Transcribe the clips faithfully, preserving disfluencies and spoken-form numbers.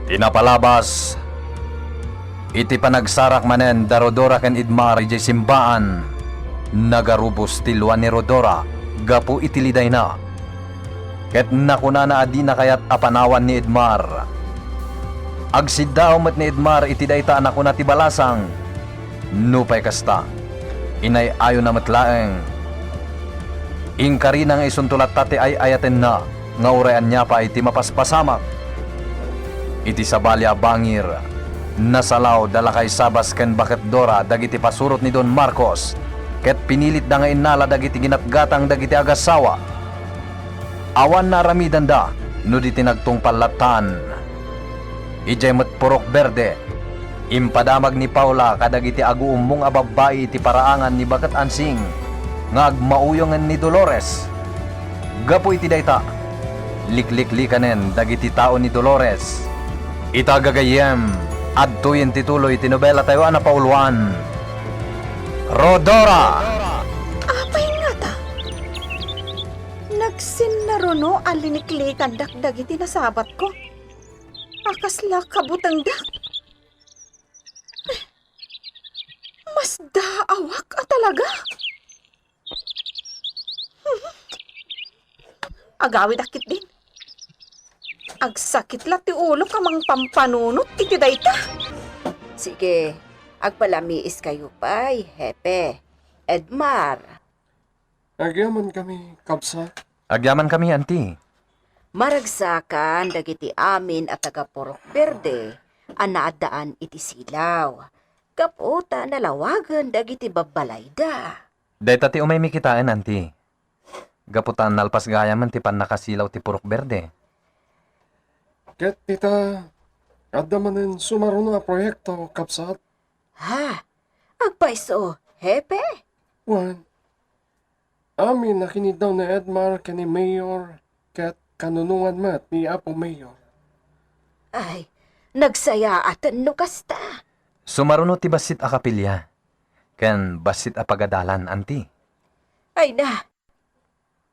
Ti napalabas, iti panagsarak manen da Rodora ken Edmar idiay simbaan, nagarubos ti lua ni Rodora gapu iti lidayna. Ket nakunana a dina kayat a panawan ni Edmar. Agsiddaew met ni Edmar iti dayta a nakuna ti balasang. Nupay kasta, inay-ayona met laeng. Inkarina nga isunto latta ti ay-ayatenna nga uray ania pay ti mapaspasamak. Iti sabali a bangir, nasalaw da Lakay Sabas ken Baket Dora dagiti pasurot ni Don Marcos, ket pinilitda nga innala dagiti ginatgatang dagiti agassawa. Awan naaramidanda no di ti nagtungpal lattan. Idiay met Purok Berde, impadamag ni Paula kadagiti aguummong a babbai iti paraangan ni Baket Ansing nga agmauyongen ni Dolores. Gapu iti dayta, likliklikanen dagiti tao ni Dolores. Ita gagayyem, adtoyen ti tuloy ti nobelatayo a napauluan, Rodora! Apay ngata? Nagsinnaruno a liniklikandak dagiti nasabatko a kasla kabutengdak. Masdaawak a talaga. Agawidak ketdin. Agsakit la ti ulok a mangpampanunot iti dayta. Sige, agpalamiiskayo pay, Hepe. Edmar. Agyamankami, kabsat. Agyamankami, anti. Maragsakan dagiti amin a taga Purok Berde a naaddaan iti silaw, gapu ta nalawagen dagiti babbalayda. Dayta ti umaymi kitaen, anti. Gapu ta nalpas gayamen ti pannakasilaw ti Purok Berde. Ket ita, adda manen sumaruno a proyekto, kabsat. Ha? Agpayso, Hepe? Wen, amin a kiniddaw ni Edmar ken ni Mayor ket kanunongan met ni Apo Mayor. Ay, nagsayaaten no kasta. Sumaruno ti bassit a kapilya, ken bassit a pagadalan, anti. Ay na,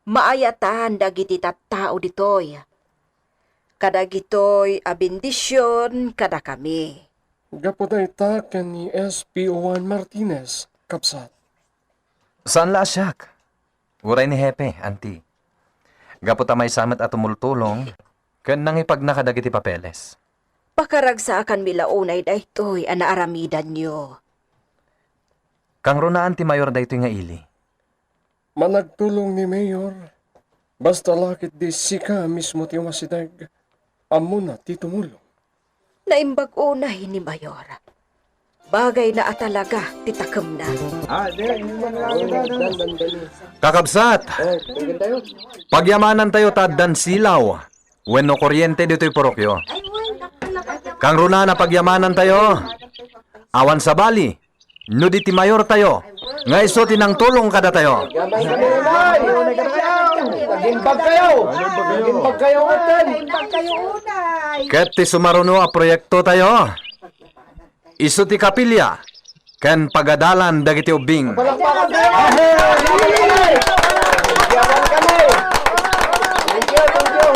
maayatan dagiti tattao ditoy. Kadagitoy a bendision kadakami. Gapu dayta ken ni S P Juan Martinez, kabsat. Saan la a siak. Uray ni Hepe, anti. Gapu ta maysa met a tumultulong ken nangipagna kadagiti papeles. Pakaragsakanmi la unay daytoy a naaramidanyo. Kangrunaan ti mayor daytoy nga ili. Managtulong ni Mayor. Basta la ketdi sika mismo ti umasideg, ammona ti tumulong. Naimbag unay ni Mayor. Bagayna a talaga ti takemna. Kakabsat, pagyamanantayo ta addan silaw wenno kuryente ditoy purokyo. Kangrunaan a pagyamanantayo, awan sabali, no di ti mayortayo nga isu ti nangtulong kadatayo. Nagimbag kayo! Nagimbag kayo, atan! Ket ti sumaruno a proyektotayo, isu ti kapilya ken pagadalan dagiti ubbing. Palakpakan tayo! Yaman kami! Thank you, thank you!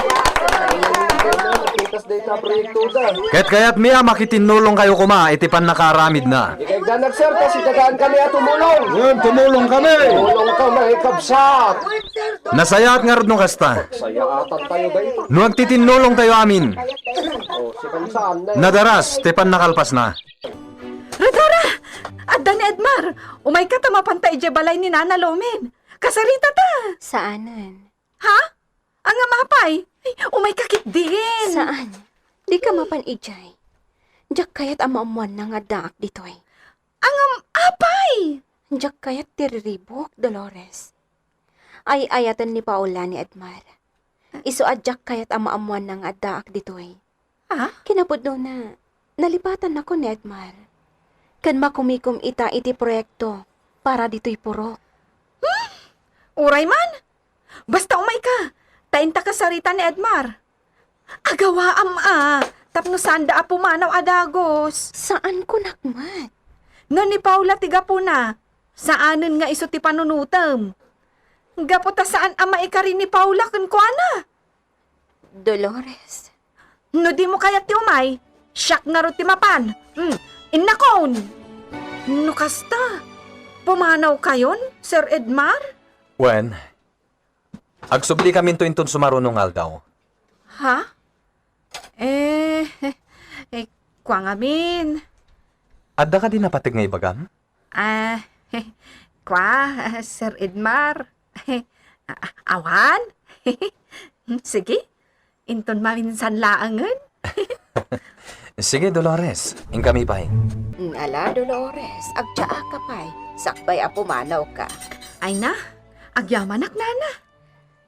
Pitas dayta proyekto da. Ket kayatmi a makitinnulongkayo koma iti pannakaaramidna. Ikagdanag, sir, ta sidagaan kami a tumulong. Ngem tumulong kami. Tumulong kami, kabsat. Nasayaat ngarud no kasta. Sayaatan tayo ba ito? No agtitinnulongtayo amin. O, si Kamsaan na. Nadaras ti pannakalpasna. Rodora! Adda ni Edmar! Umayka ta mapanta idiay balay ni Nana Lomen. Kasarita ta! Saanen. Ha? Angam apay? Ay, umayka ketdin! Saan? Dika mapan idiay. Diak kayat a maammoanna nga addaak ditoy. Angam apay? Diak kayat ti riribuk, Dolores. Ay-ayaten ni Paula ni Edmar. Isu a diak kayat a maammoanna nga addaak ditoy. Ha? Kinapudnona, nalipatannakon ni Edmar. Ken makumikom ita iti proyekto para ditoy purok. Hmm? Uray man! Basta umayka, ta inta kasarita ni Edmar. Agawaam a, tapno saanda a pumanaw a dagus. Saan kunak met? No ni Paula ti gapuna, saanen nga isu ti panunotem. Gapu ta saan a maikari ni Paula kenkuana. Dolores. No dimo kayat ti umay, Siak ngarud ti mapan. Hmm, innakon! No kasta, pumanawkayon, Sir Edmar? Wen, agsubli kaminto inton sumaruno nga aldaw. Ha? Eh, eh, kua ngamin. Adda kadi napateg nga ibagam? Ah, kua, Sir Edmar. A-, awan? Sige, inton maminsan laengen. Sige, Dolores, inkami pay. Ala, Dolores, agtsaaka pay. Sakbay a pumanawka. Ay na, agyamanak, nana.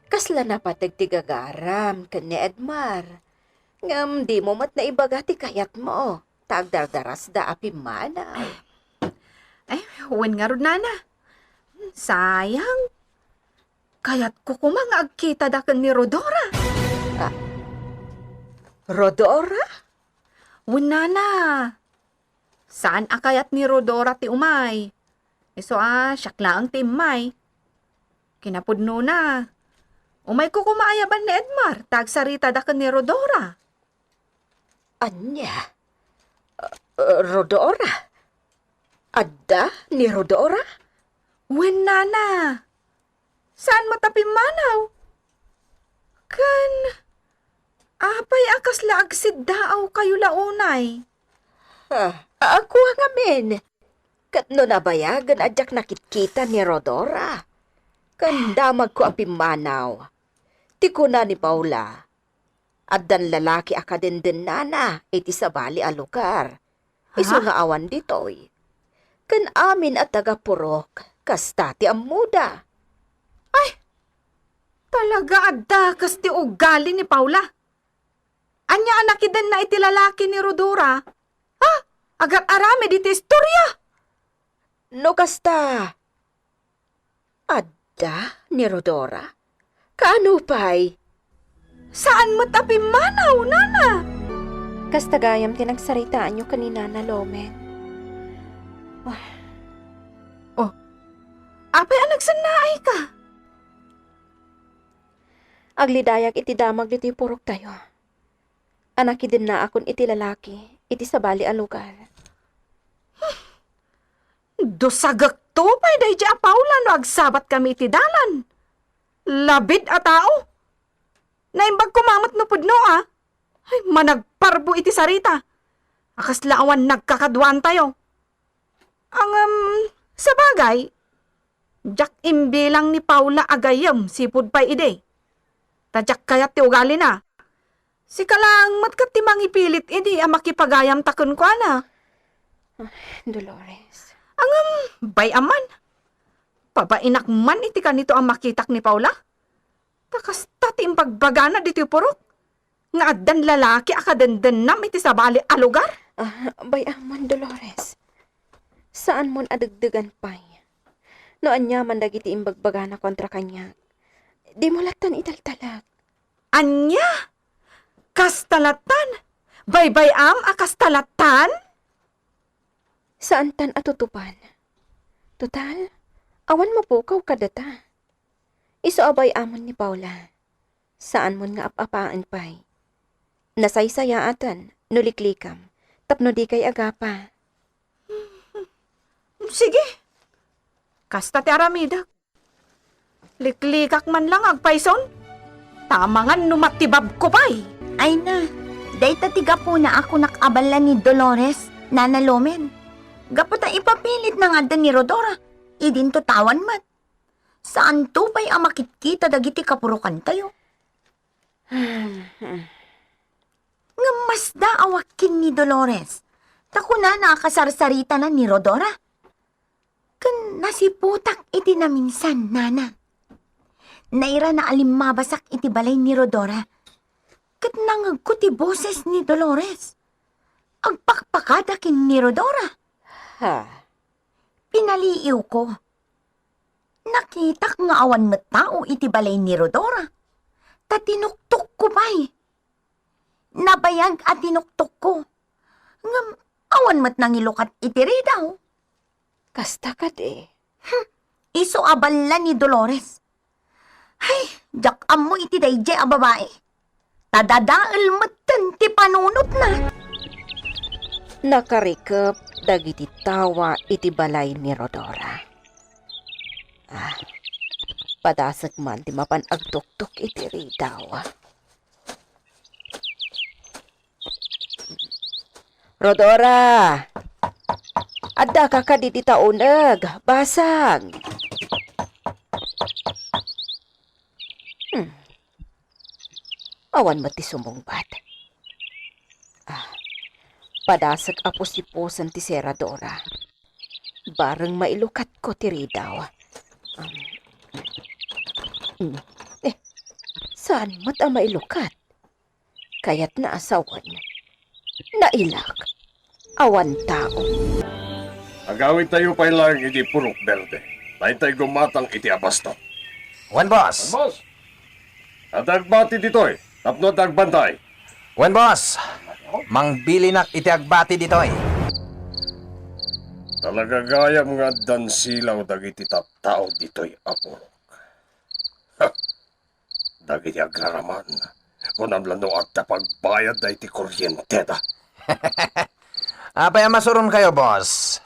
Kasla napateg ti gagaram ken ni Edmar. Ngem dimo met naibaga ti kayatmo, ta agdardarasda a pimmanaw. Ay, wen ngarud, nana. Sayang. Kayatko koma nga agkitada ken ni Rodora. Ah, Rodora? Wen, nana. Saan a kayat ni Rodora ti umay. Isu a, siak laeng ti immay. Kinapudnona, umayko koma ayaban ni Edmar, ta agsaritada ken ni Rodora. Ania? Uh, uh, Rodora? Adda ni Rodora? Wen, nana. Saan met a pimmanaw? Ken apay a kasla agsiddaawkayo la unay? Ah, a-, kua ngamin. Ket no nabayagen a diak nakitkita ni Rodora, ken damagko a pimmanaw, ti kuna ni Paula, addan lalaki a kadendennana iti sabali a lugar. Isu Ha? nga awan ditoy. Ken amin a taga-Purok, kasta ti ammoda. Ay! Talaga adda kas ti ugali ni Paula. Ania a nakidenna iti lalaki ni Rodora? Ha? Agar-aramid iti istorya? No kasta, adda ni Rodora? Kaano pay? Saan met a pimmanaw, nana? Kasta gayam ti nagsaritaanyo ken ni Nana Lomen. Oh, apay a nagsannaayka? Aglidayak iti damag ditoy puroktayo. A nakidennaakon iti lalaki iti sabali a lugar. Dusagekto pay daydi a Paula no agsabatkami iti dalan. Labid a tao. Naimbag koma met no pudno a. Ay, managparbo iti sarita. A kasla awan nagkakaduantayo. Ngem, sabagay, diak imbilang ni Paula a gayyem sipud pay idi. Ta diak kayat ti ugalina. Sika laeng met ket ti mangipilit idi a makipagayamta kenkuana. Ay, Dolores. Ngem, bay-am man. Pabainak man iti kanito a makitak ni Paula. Ta kasta ti imbagbagana ditoy purok, nga addan lalaki a kadendennam iti sabali a lugar. Ah, bay-am man, Dolores. Saanmon a degdegan pay. No aniaman dagiti imbagbagana kontra kaniak, dimo lattan italtalek. Ania? Kasta lattan? Baybay-am a kasta lattan? Saantan a tutupan. Total, awan mapukaw kadata. Isu a bay-amon ni Paula. Saanmon nga ap-apaen pay. Nasaysayaaten no liklikam tapno dikay agapa. Sige. Kasta ti aramidek. Liklikak man lang agpayson. Ta amangan no matibabko pay. Ay na, dayta ti gapuna a kunak a balla ni Dolores, Nana Lomen. Gapu ta ipapilitna nga adda ni Rodora, idinto tawan met. Saanto pay a makitkita dagiti kapurokantayo. Ngem masdaawak ken ni Dolores, ta kunana a kasarsaritana ni Rodora. Ken nasiputak iti naminsan, nana. Nairana a limmabasak iti balay ni Rodora, ket nangegko ti boses ni Dolores. Agpakpakada ken ni Rodora. Ha? Pinaliiwko. Nakitak nga awan met tao iti balay ni Rodora. Ta tinuktokko pay. Nabayag a tinuktokko. Ngem awan met nangilukat iti ridaw. Kasta kadi? Hmm, isu a balla ni Dolores. Ay, diak ammo iti daydiay a babai. Ta dadael metten ti panunotna. Nakarikep dagiti tawa iti balay ni Rodora. Ah, padasek man ti mapan agtuktok iti ridaw. Rodora! Addaka kadi dita uneg, basang! Hmm. Awan met ti sumungbat. Ah, padasek a pusipusen ti seradora. Bareng mailukatko ti ridaw. Um, mm. Eh, saan met a mailukat? Kayatna a sawen. Nailak. Awan tao. Agawidtayo pay laeng iti Purok Berde. Daytay gumatang iti abasto. Wen, boss. Boss! Adda agbati ditoy, tapno adda agbantay. Wen, boss. Mangbilinak iti agbati ditoy. Talaga gayam nga addan silaw dagiti tattao ditoy a purok. Ha! Dagiti agraraman, kunam la no adda pagbayadda iti kuryenteda. Apay a masuronkayo, boss?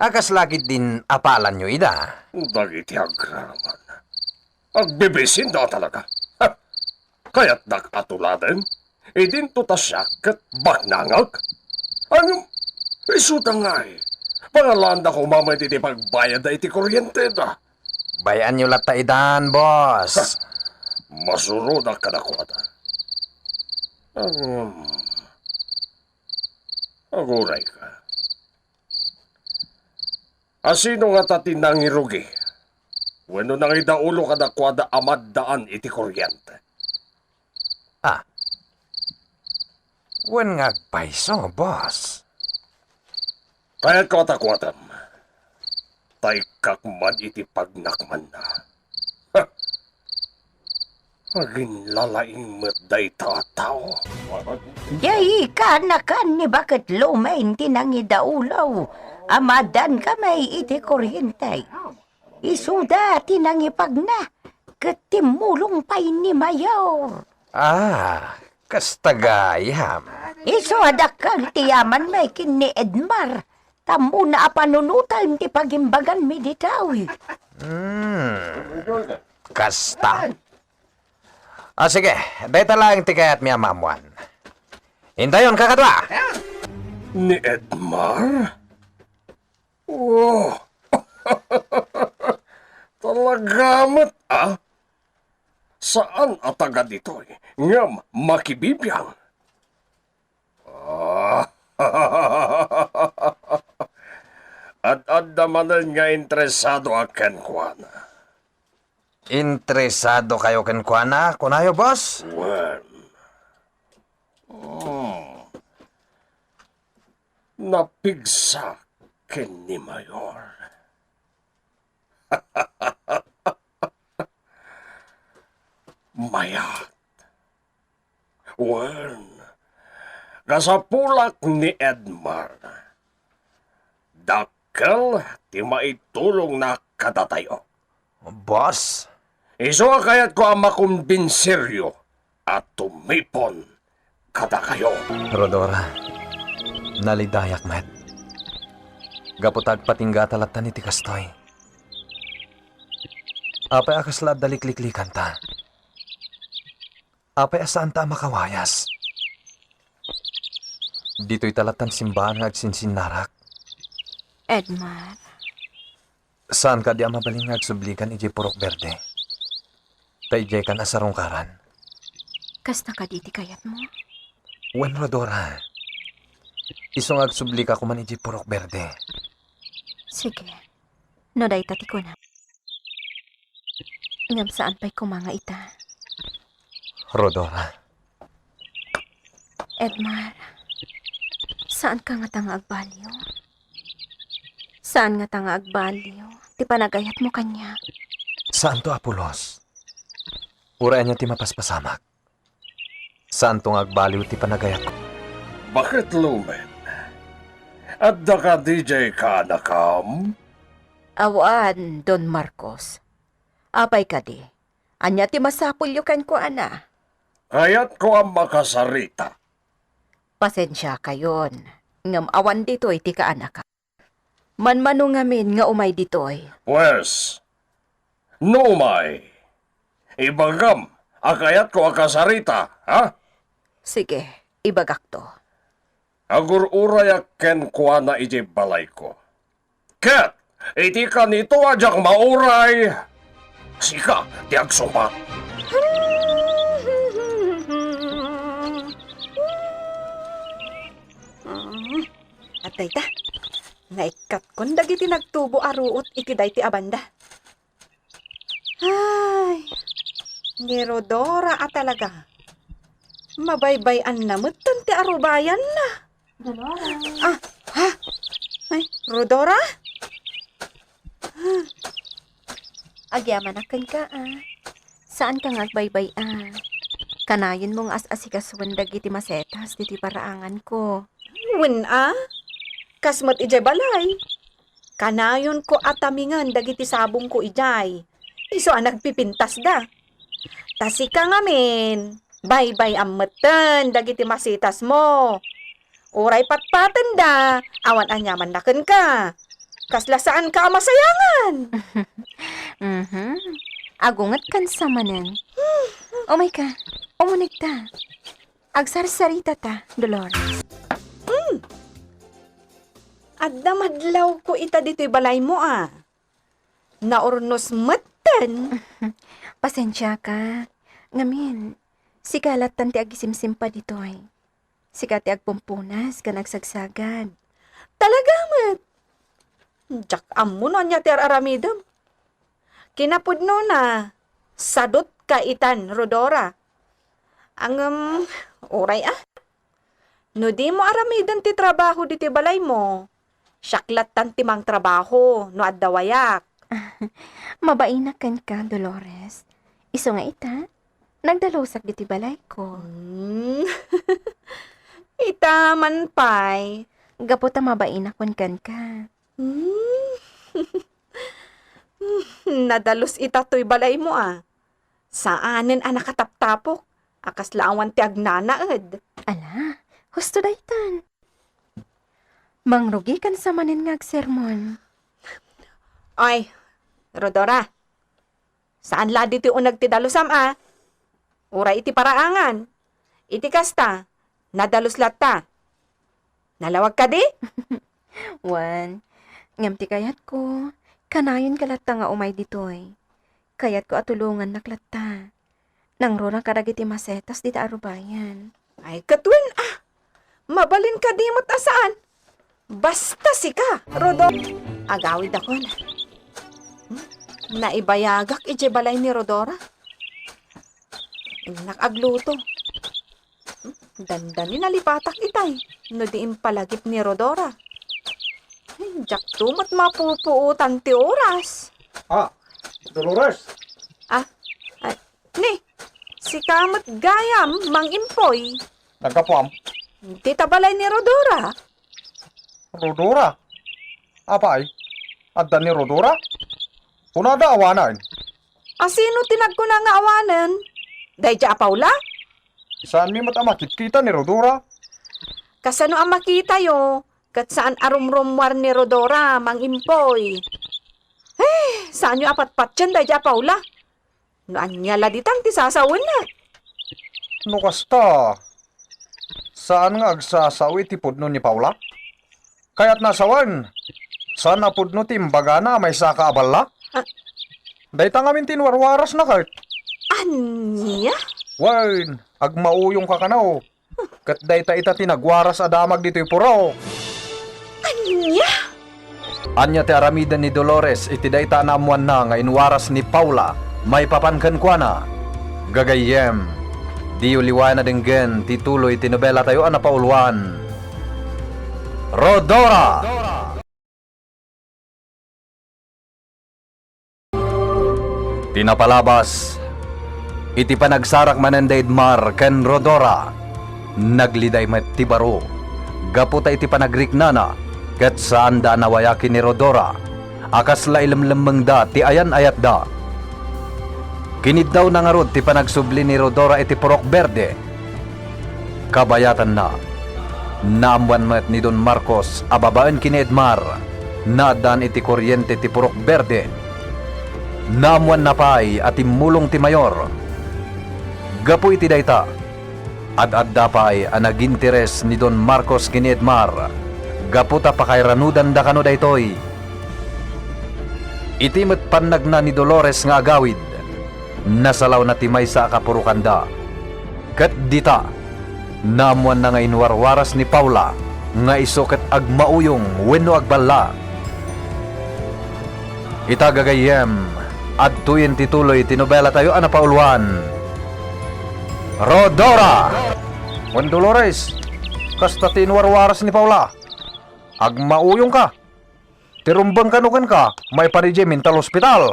A kasla ketdin apalanyo ida? Dagiti agraraman. Agbibisinda talaga. Ha! Kayatdak a tuladen. Idinto ta siak ket baknangak. Ngem, isuda ngay. Pangalaanda koma met iti pagbayadda iti kuryenteda. Bay-anyo latta idan, boss. Ha! Masurodak kadakuada. Ngem, agurayka. A sino ngata ti nangirugi wenno nangidaulo kadakuada a maddaan iti kuryente? Ah. Wen nga agpayso, boss. Kayatko a takuatem. Ta ikkak man iti pagnakmanna. Ha! Aginlalaing met dayta a tao. Jay, kaanakan ni Baket Lumen ti nangidaulo a maddaan kami iti kuryente. Isuda ti nangipagna, ket timmulong pay ni Mayor. Ah, kasta gayam. Isu a dakkel ti yamanmi ken ni Edmar, ta ammona a panunoten ti pagimbaganmi ditoy. Hmm, kasta. Ah, sige, dayta laeng ti kayatmi a maammoan. Intayon, kakadua! Ni Edmar? Oh! Talaga met, ah? Saan a taga ditoy, ngem makibibiang? Ah. Ad-adda manen nga interesado a kenkuana. Interesado kayo kenkuana, kunayo, boss? Wen. Hmm. Napigsa ken ni Mayor. Mayat. Wen, kasapulak ni Edmar. Dakkel ti maitulongna kadatayo. Boss? Isu a kayatko a makombinsiryo a tumipon kadakayo. Rodora, nalidayak met. Gapu ta agpatinggata lattan iti kastoy. Apay a kasla adda likliklikanta? Apay a saanta a makawayas? Ditoy ta lattan simbaan nga agsinsinnarak. Edmar. Saan kadi a mabalin nga agsublikan idiay Purok Berde? Ta idiaykan a sarungkaran. Kasta kadi ti kayatmo? Wen, Rodora. Isu nga agsublika koman idiay Purok Berde. Sige. No dayta ti kuna. Ngem saan pay koma nga ita. Rodora. Edmar, saanka ngata nga agbaliw? Saan ngata nga agbaliw ti panagayatmo kaniak? Saanto a pulos. Uray ania ti mapaspasamak. Saanto nga agbaliw ti panagayatko. Baket Lumen? Adda kadi diay kaanakam? Awan, Don Marcos. Apay kadi? Ania ti masapulyo kenkuana? Kayatko a makasarita. Pasensiakayon. ngem awan ditoy ti kaanaka. Manmano ngamin nga umay ditoy. Pwes, no umay, ibagam a kayatko a kasarita, ha? Sige, ibagakto. Agur-urayak kenkuana idiay balayko. Ket iti kanito a diak mauray, sika ti agsungbat. Mm, adda ita. Naikkatkon dagiti nagtubo a ruot iti daytoy a banda. Ay, ni Rodora a talaga. Mabaybay-anna metten ti arubayanna. Dolores. Ah, ha? Ay, Rodora? Agyamanak kenka, a. Saanka nga agbaybay-a. Kanayonmo nga as-asikasuen dagiti masetas ditoy paraanganko. Wen, a? Kas met idiay balay. Kanayonko a tamingen dagiti sabongko idiay. Isu a nagpipintasda. Ta sika ngamin, baybay-am metten dagiti masetasmo. Uray patpatenda, awan aniamanna kenka. Kasla saanka a masayangan. Mhm. Agungetkansa manen. Umayka, umunegta. Agsarsaritata, Dolores. Hmm. Adda madlawko ita ditoy balaymo, a. Naurnos metten. Pasensiaka. Ngamin, sika lattan ti agisimsimpa ditoy. Sika ti agpumpunas ken agsagsagad. Talaga met. Diak ammo no ania ti ar-aramidem. Kinapudnona, sadutka itan, Rodora. Ngem, uray a. No dimo aramiden ti trabaho ditoy balaymo, siak lattan ti mangtrabaho no adda wayak. Mabainak kenka, Dolores. Isu nga ita, nagdalusak ditoy balayko. Hmm. Ita man pay. Gapu ta mabainak kenka. Hmm. Nadalus ita toy balaymo, a. Saanen a nakataptapok, a kasla awan ti agnanaed. Ala, husto daytan. Mangrugikansa manen nga agsermon. Ay, Rodora, saan la ditoy uneg ti dalusam, a. Uray iti paraangan. Iti kasta, nadalus latta. Nalawag kadi? Wen, ngem ti kayatko, kanayonka latta nga umay ditoy. Kayatko a tulongannak latta. Nangruna kadagiti masetas dita a rubayan. Ay, ket wen, a. Mabalin kadi met a saan. Basta sika, Rodora. Agawidakon. Hmm? Naibayagak idiay balay ni Rodora. Innak agluto. Hmm? Dandani nalipatak itay no di impalagip ni Rodora. Ay, diakto met mapupuotan ti oras. Ah, Dolores. Ah, ay, ni, sika met gayam, Mang Impoy. Naggapuam? Dita balay ni Rodora. Rodora? Apay, adda ni Rodora? Kunada awanen. A, sino ti nagkuna nga awanen? Daydiay a Paula? Saanmi met a makitkita ni Rodora. Kasano a makitayo? Ket saan a rumrummuar ni Rodora, Mang Impoy. Eh, saanyo a patpatien daydiay a Paula? No ania la ditan ti sasawenna? No kasta, saan nga agsasao iti pudno ni Paula? Kayatna a sawen, saan a pudno ti imbagana a maysaka a balla? Ah. Dayta ngamin ti inwarwarasna ket. Ania? Wen, agmauyongka kano. Ket dayta ita ti nagwaras a damag ditoy purok. Ania? Ania ti aramiden ni Dolores iti dayta a naammoanna nga inwaras ni Paula maipapan kenkuana? Gagayyem, diyo liwayan a denggen ti tuloy ti nobelatayo a napauluan, Rodora! Ti napalabas, iti panagsarak manen da Edmar ken Rodora, nagliday met ti baro gapu ta iti panagriknana ket saanda a nawayaki ni Rodora a kasla ilemlemmengda ti ayan-ayatda. Kiniddawna ngarud ti panagsubli ni Rodora iti purok berde. Kabayatanna, Naammoan met ni Don Marcos a babaen ken ni Edmar, naaddaan iti koriente ti purok berde. Naammoanna pay a timmulong ti mayor. Gapu iti dayta, ad-adda pay a naginteres ni Don Marcos ken ni Edmar gapu ta pakairanudanda kano daytoy. Iti met pannagna ni Dolores nga agawid, nasalawna ti maysa a kapurokanda. Ket dita, naammoanna nga inwarwaras ni Paula nga isu ket agmauyong wenno agballa. Ita gagayyem, adtoyen ti tuloy ti nobelatayo a napauluan, Rodora! Wen Dolores, kasta ti inwarwaras ni Paula. Agmauyongka. Ti rumbeng kano kenka, maipan idiay mental hospital.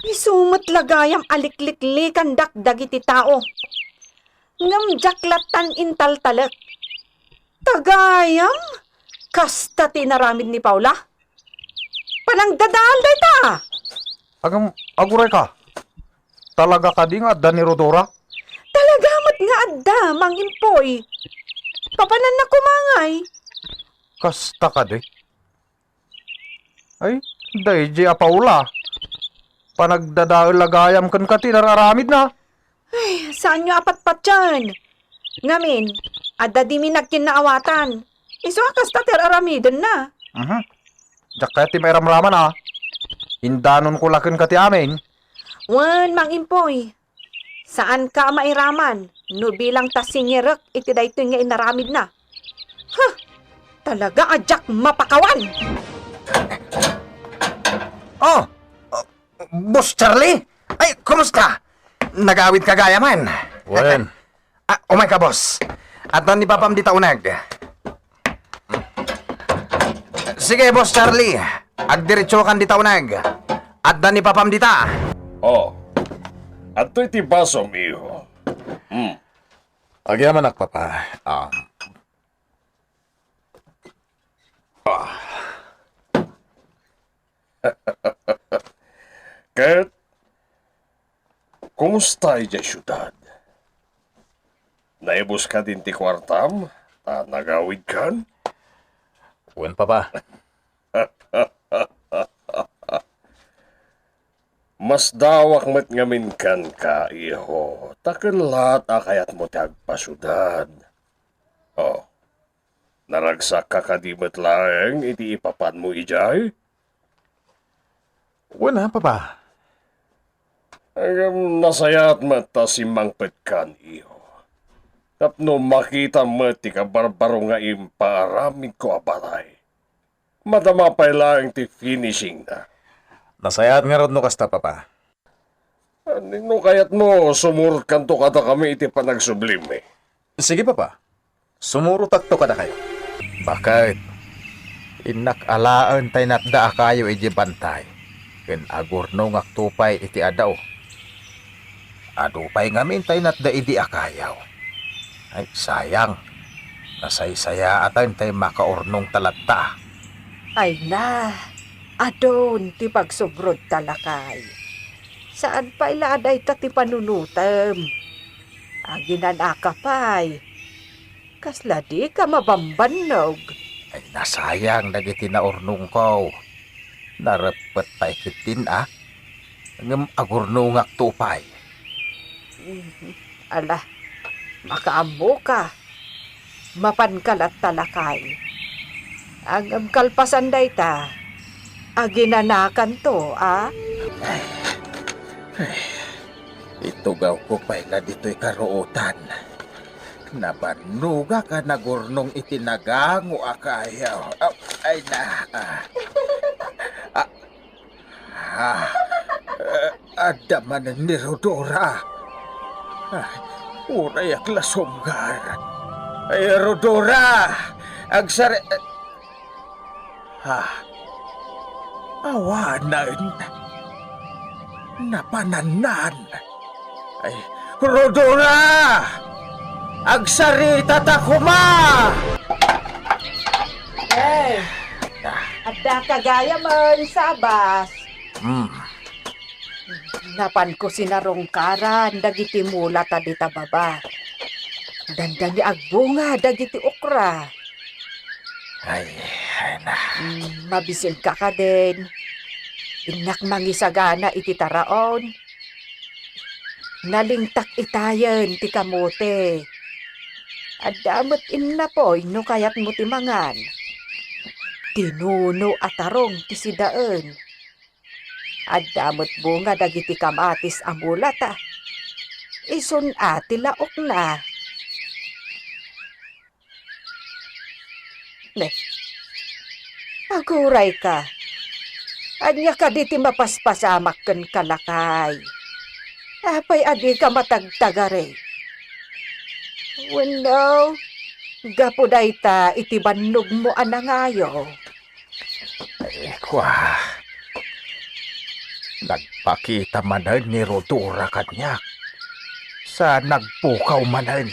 Isu met la gayam a likliklikandak dagiti tao. Ngem diak lattan intaltalek. Ta gayam, kasta ti inaramid ni Paula. Panangdadaal dayta. Agam, agurayka. Talaga kadi nga adda ni Rodora? Talaga met nga adda, Mang Impoy. Papananna koma ngay. Kasta kadi? Ay, daydi a Paula. Panagdadael a gayam kenka ti nar-aramidna. Ay, saanyo a patpatien. Ngamin, adda dimi nagkinnaawatan. Isu a kasta ti ar-aramidenna. Mhm. Diak kayat ti mairamraman a. Indanonko la kenka ti amin. Wen, Mang Impoy. Saanka a mairaman no bilang ta singerek iti daytoy nga inaramidna. Huh! Talaga a diak mapakawan! Oh! Oh, Boss Charlie? Ay, kumusta? Nagawidka gayamen? Wen. Ah, umayka, boss. Adda ni papam dita uneg. Sige, Boss Charlie. Agdiretsokan dita uneg. Adda ni papam dita. Oh. Adtoy ti basom, iho. Hmm. Agyamanak, papa. Ah. Ah. Ket, kumusta idiay siudad? Naibuska din ti kuartam, ta nagawidkan? Wen, papa. Masdawak met ngamin kenka, iho, ta kellat a kayatmo ti agpasiudad. Oh, naragsakka kadi met laeng iti ipapanmo idiay? Wen a, papa. Ngem nasayaat met ta simmangpetkan, iho. Tapno makitam met ti kabarbaro nga impaaramidko a balay. Madama pay laeng ti finishingna. Nasayaat ngarud no kasta, papa. Ni no kayatmo, sumurotkanto kadakami iti panagsublim. Sige, papa. Sumurotakto kadakayo. Baket, innak alaen tay natda a kayo idiay bantay, ken agurnongakto pay iti adaw. Adu pay ngamin tay natda idi a kayo. Ay, sayang. Nasaysayaaten tay makaurnongta latta. Ay na, adun ti pagsubrodta, lakay. Saan pay la a dayta ti panunotem. Aginanaka pay. Kasla dika mabambannog. Ay, nasayang dagiti naurnongko. Nareppet pay ketdin a. Ngem agurnongakto pay. Mhm. Ala, makaammoka. Mapanka latta, lakay. Ngem kalpasan dayta, aginanakanto, a? Ay, ay, itugawko pay la ditoy karuotan. Nabannogak a nagurnong iti nagango a kayo. Aw, ay na, ah. Ah, ah, eh, adda manen ni Rodora. Ah, uray ak la sumgar. Ay, Rodora! Agsare-, ah, awanen. Napanannan. Ay, Rodora! Agsarita ta koma! Eh, addaka gayamen, Sabas. Hmm. Napanko sinarungkaran dagiti mula ta dita baba. Dandani agbunga dagiti okra. Ay, ay na. Hmm, mabisinka kadin. Innak mangisagana iti taraon. Nalingtak itayen ti kamote. Adda met innapoy no kayatmo ti mangan. Tinuno a tarong ti sidaen. Adda met bunga dagiti kamatis a mulata. Isun a ti laokna. Ne, agurayka. Ania kadi ti mapaspasamak kenka, lakay? Apay a dika matagtagari? Wenno, gapu dayta iti bannogmo a nangayo? Ay, kua. Nagpakita manen ni Rhodora kaniak. Sa nagpukaw manen.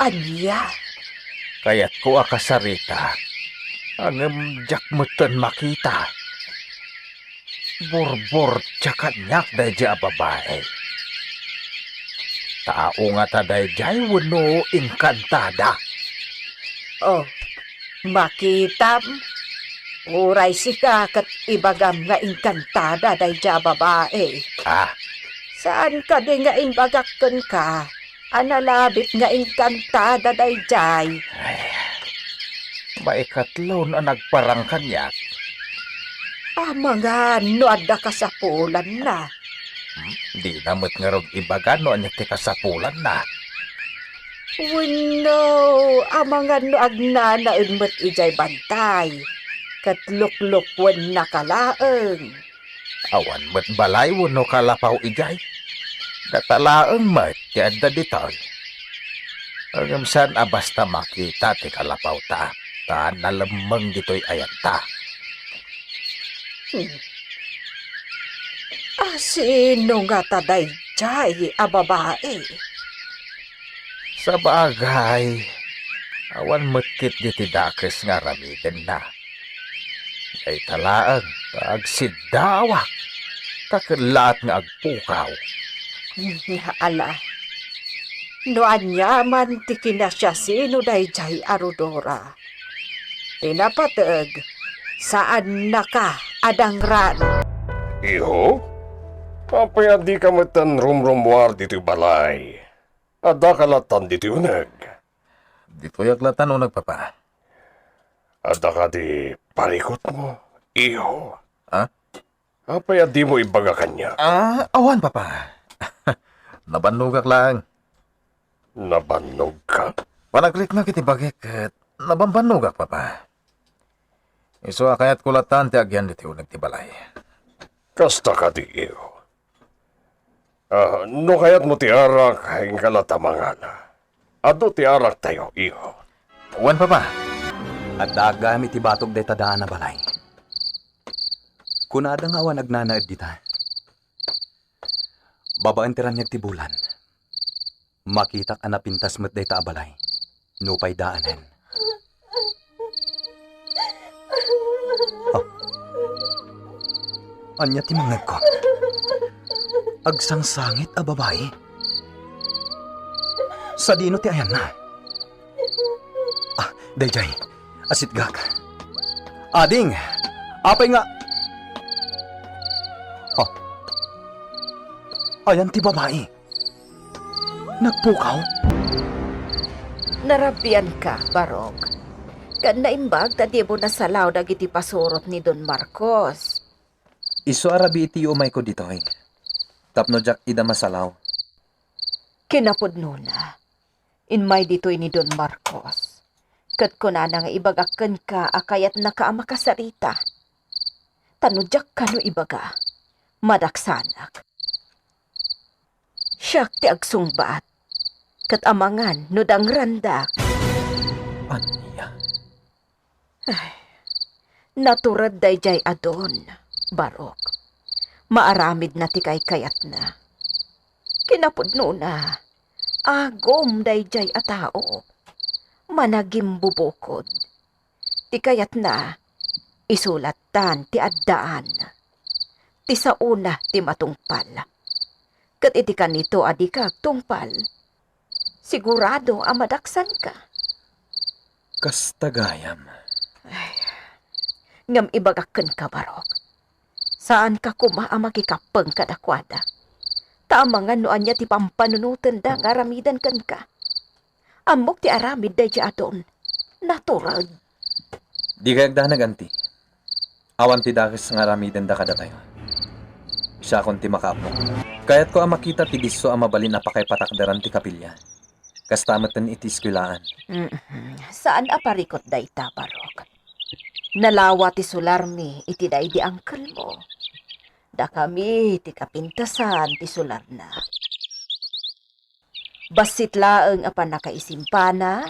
Ania? Kayatko a kasarita, ngem diak metten makita. Burburtia kaniak daydiay a babai. Tao ngata daydiay wenno engkantada? Oh, makitam? Uray sika ket ibagam nga engkantada daydiay a babai. Ah. Saan kadi nga imbagak kenka a nalabit nga engkantada daydiay? Ay, maikatlo no a nagparang kaniak. Amangan no adda kasapulanna. Hmm? Dina met ngarud ibaga no ania ti kasapulanna. Wenno, amangan no agnanaen met idiay bantay, ket luklukwenna ka laeng. Awan met balay wenno kalapaw idiay. Data laeng met ti adda ditoy. Ngem saan a basta makita ti kalapawta, ta nalemmeng ditoy ayanta. Hmm. A sino ngata daydiay a babai? Sabagay, awan met ketdi ti dakes nga aramidenna. Dayta laeng ta agsiddaawak, ta kellaat nga agpukaw. Ala, no aniaman ti kinasiasino daydiay a Rhodora, ti napateg, saannaka a dangran. Iho? Apay a dika metten rumrummuar ditoy balay? Addaka latan ditoy uneg? Ditoyak latan uneg, Papa. Adda kadi parikutmo, iho? Ha? Apay a dimo ibaga kaniak? Ah, awan, Papa. Nabannogak laeng. Nabannogka? Panagriknak iti bagik ket nabambannogak, Papa. Isu a kayatko latan ti agyan ditoy uneg ti balay. Kasta kadi, iho. Ah, no kayatmo ti arak, inka latta mangana. Adu ti araktayo, iho. Wen, Papa. Adda aggayam iti batog dayta daan a balay. Kunada nga awan agnanaed dita. Babaen ti raniag ti bulan, makitak a napintas met dayta a balay, nupay daanen. Ah. Ania ti mangngegko? Agsangsangit a babai? Sadino ti ayanna? Ah, daydiay. Asitgak. Ading, apay nga... Oh. Ayan ti babai. Nagpukaw? Narabianka, Barok. Ket naimbag ta dimo nasalaw dagiti pasurot ni Don Marcos. Isu a rabii ti umayko ditoy. Tapno diak ida masalaw. Kinapudnona, immay ditoy ni Don Marcos, ket kunana nga ibagak kenka a kayatnaka a makasarita. Ta no diak kano ibaga, madaksanak. Siak ti agsungbat, ket amangan no dangrandak. Ania? Ay, natured daydiay a Don, Barok. Maaramidna ti kaykayatna. Kinapudnona, agum daydiay a tao. Managimbubukod. Ti kayatna, isu lattan ti addaan. Ti saona ti matungpal. Ket iti kanito a dika agtungpal, Sigurado a madaksanka. Kasta gayam. Ay, ngem ibagak kenka, Barok. Saanka koma a makikappeng kadakuada. Ta amangan no ania ti pampanunotenda nga aramiden kenka. Ammok ti aramid daydiay adun. Natured. Dikay agdanag, anti. Awan ti dakes nga aramidenda kadatayo. Siakon ti makaammo. Kayatko a makita ti disso a mabalin a pakaipatakderan ti kapilya. Kasta metten iti eskuelaan. Mhm. Saan a parikut dayta, Barok. Nalawa ti sularmi iti daydi angkelmo. Dakami ti kapintasan ti sularna. Bassit laeng a pannakaisimpana,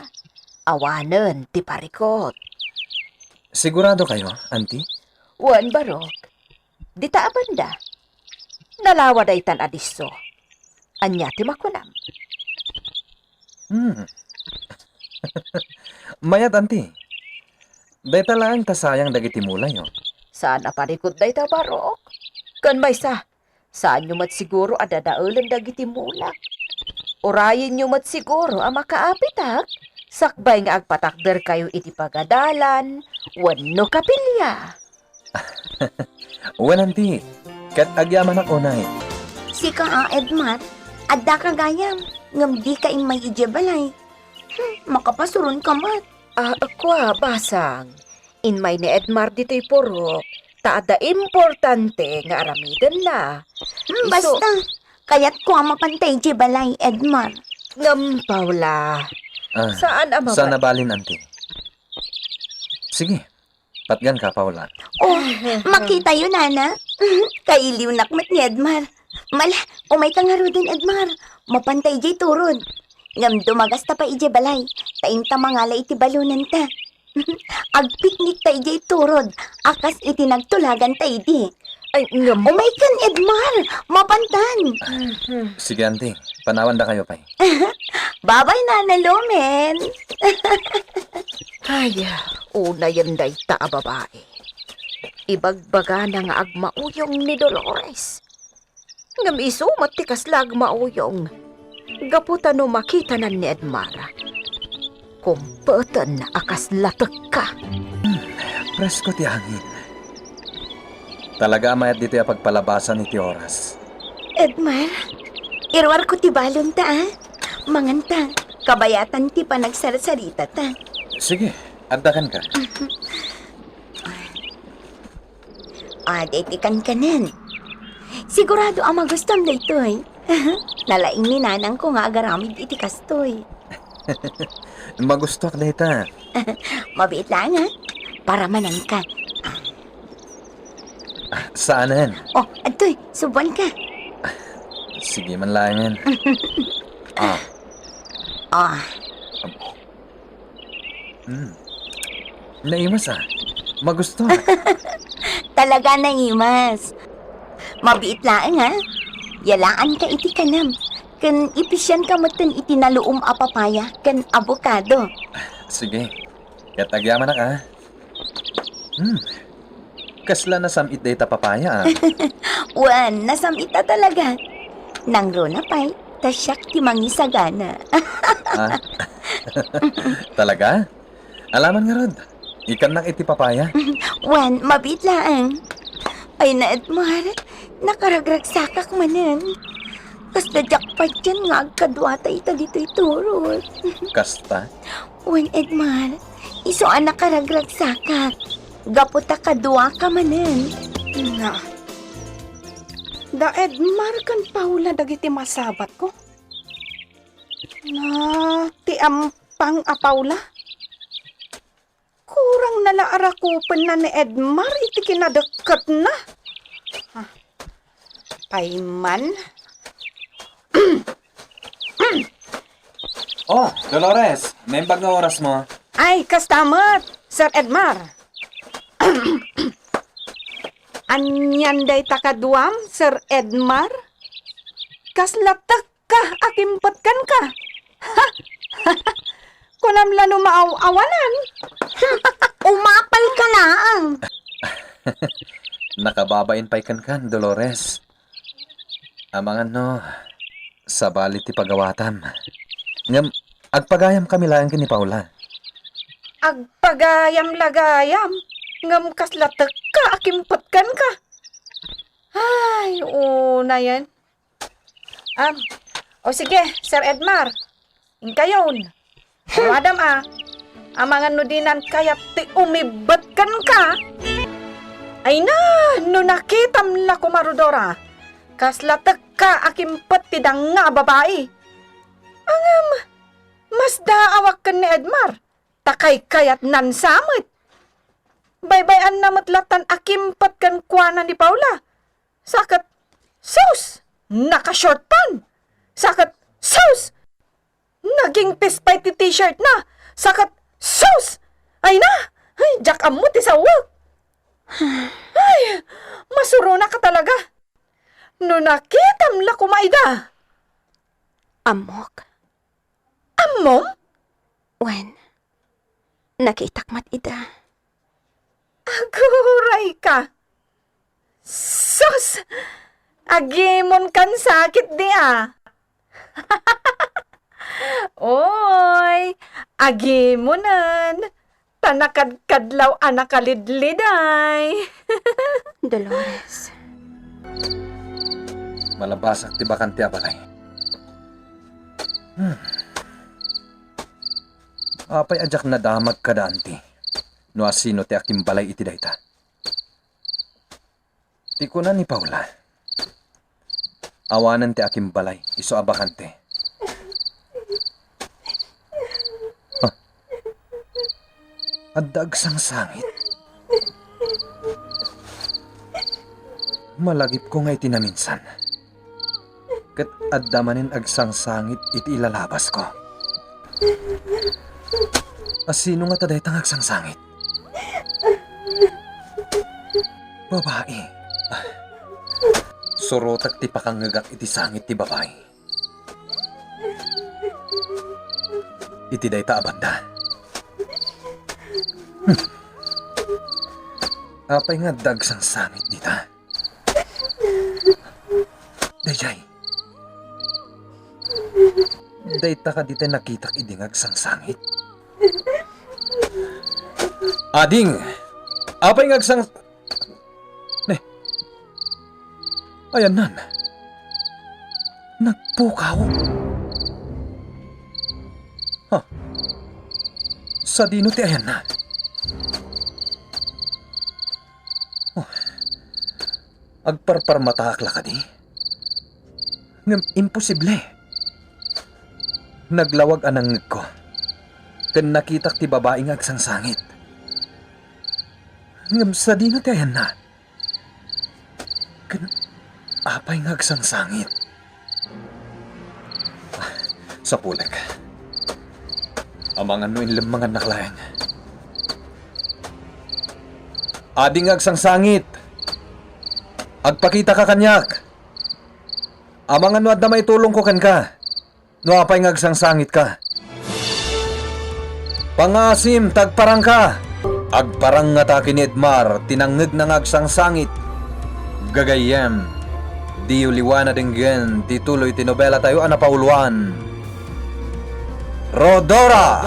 awanen ti parikut. Sigurado kayo, Auntie? Wen, Barok. Dita a banda. Nalawa daytan a disso. Ania ti makunam? Hmm. Mayat, Auntie. Dayta laeng ta sayang dagiti mulayo. Saan a parikut dayta, Barok. Ken maysa, saanyo met siguro a dadaelen dagiti mulak. Urayenyo met siguro a makaapitak, sakbay nga agpatakderkayo iti pagadalan wenno kapilya. Wen, Auntie, ket agyamanak unay. Sika a, Edmar, addaka gayam, ngem dika immay idiay balay. Hmm, makapasuronka met. Ah, kua, basang. Inmay ni Edmar ditoy purok, ta adda importante nga aramidenna. Hmm, isu- basta, kayatko a mapantay idiay balay, Edmar. Ngem, Paula, ah, saan a maba- saan a balin, Auntie. Sige, patganka, Paula. Oh, makitayo, nana. Kailiwnak met ni Edmar. Mala, umayka ngaruden, Edmar. Mapanta idiay turod. Ngem dumagasta pay idiay balay, ta inta mangala iti balonanta. Agpiknikta idiay turod, a kas iti nagtulaganta idi. Ay, ngem- Umaykan, Edmar! Mapantan! Mhm. Sige, Auntie. Panawandakayo pay. Babay, Nana Lumen! Ay, unayen dayta a babae. Ibagbagana nga agmauyong ni Dolores. Ngem isu met ti kasla agmauyong. Gapu ta no makitanan ni Edmar, kumpeten a kasla tekka. Hmm, presko ti hangin. Talaga a mayat ditoy a pagpalabasan iti oras. Edmar, iruarko ti balonta, a. Manganta, kabayatan ti panagsarsaritata. Sige, addakanka. Ah, daytoy kankanen. Sigurado a magustuam daytoy. Nalaing ni nanangko nga agaramid iti kastoy. Magustuak dayta. Mabiit laeng, a. Paramananka. Ah, saanen? Oh, adtoy, subuanka. Sige man laengen. Ah. Ah. Hmm. Naimas, a. Magusto. Talaga naimas. Mabiit laeng, a. Yalaanka iti kanam. Ken ipisianka metten iti naluom a papaya ken abokado. Sige. Ket agyamanak, a. Hmm. Kasla nasam-it dayta papaya, a. Wen, nasam-it a talaga. Nangruna pay, ta siak ti mangisagana. Ah. Talaga? Alaman ngarud, ikannak iti papaya. Wen, mabiit laeng. Ay, na Edmar, nakaragragsakak manen. Kasla diak patien nga agkaduata ita ditoy turod. Kasta? Wen, Edmar, isu a nakaragragsakak. Gapu ta kaduaka manen. Na. Da Edmar ken Paula dagiti masabatko. Na, ti ampang a Paula? Kurangna la a rakupenna ni Edmar iti kinadekketna. Ah, pay man. Oh, Dolores, naimbag nga orasmo. Ay, kasta met, Sir Edmar. Anian dayta kaduam, Sir Edmar? Kasla tek- ka, akimpet kenka. Kunam la no maaw-awanan. Umapalka laeng. Nakababain pay kenkan, Dolores. Amangan no, sabali ti pagawatam. Ngem agpagayamkami laeng ken ni Paula. Agpagayam la gayam, ngem kasla tekka a kimpet kenka. Ay, unayen. Am, o sige, Sir Edmar, inkayon. Awadam a, amangan no dinan kayat ti umibbet kenka. Ay na, no nakitam la koma, Rhodora, kasla tekka a kimpet ti danga a babai. Ngem, masdaawak ken ni Edmar, ta kaykayatnan sa met. Baybay-anna met latan a kimpet kenkuana ni Paula. Sa ket, sus! Naka-short pan! Sa ket, sus! Nagingpis pay ti t-shirt na! Sa ket, sus! Ay na! Ay, diak ammo ti sawek! Ay, masuronaka talaga! No nakitam la koma ida! Ammok. Ammom? Wen, nakitak met ida. Aguray ka! Sus! Agimon kan sakit di a. Oy, agimonen. Ta nakadkadlaw a nakalidliday. Dolores. Malabasak ti bakante a balay. Hmm. Apay a diak nadamag kada anti no asino ti akimbalay iti dayta? Ti kuna ni Paula, awanen ti akimbalay, isu a bakante. Ah. Adda agsangsangit. Malagipko nga iti naminsan, ket adda manen agsangsangit iti ilalabasko. Asino ngata dayta nga agsangsangit? Babai. Ah. Surotek ti pakangngegak iti sangit ti babai. Iti dayta a banda. Hmm. Apay nga adda agsangsangit dita? Daydiay. Dayta kadi ti nakitak idi nga agsangsangit? Ading! Apay nga agsang-, ne. Ayannan. Nagpukaw. Ha? Sadino ti ayanna? Oh. Agparparmataak la kadi? Ngem imposible. Naglawag a nangngegko, ken nakitak ti babai nga agsangsangit. Ngem sadino ti ayanna? Ken apay nga agsangsangit? Ah, sapulek. Amangan no inlemmangannak laeng. Adi nga agsangsangit! Agpakitaka kaniak! Amangan no adda maitulongko kenka, no apay nga agsangsangitka. Pangaasim ta agparangka! Agparang ngata ken ni Edmar ti nangngegna nga agsangsangit. Gagayyem, diyo liwan a denggen ti tuloy ti nobelatayo a napauluan, Rhodora!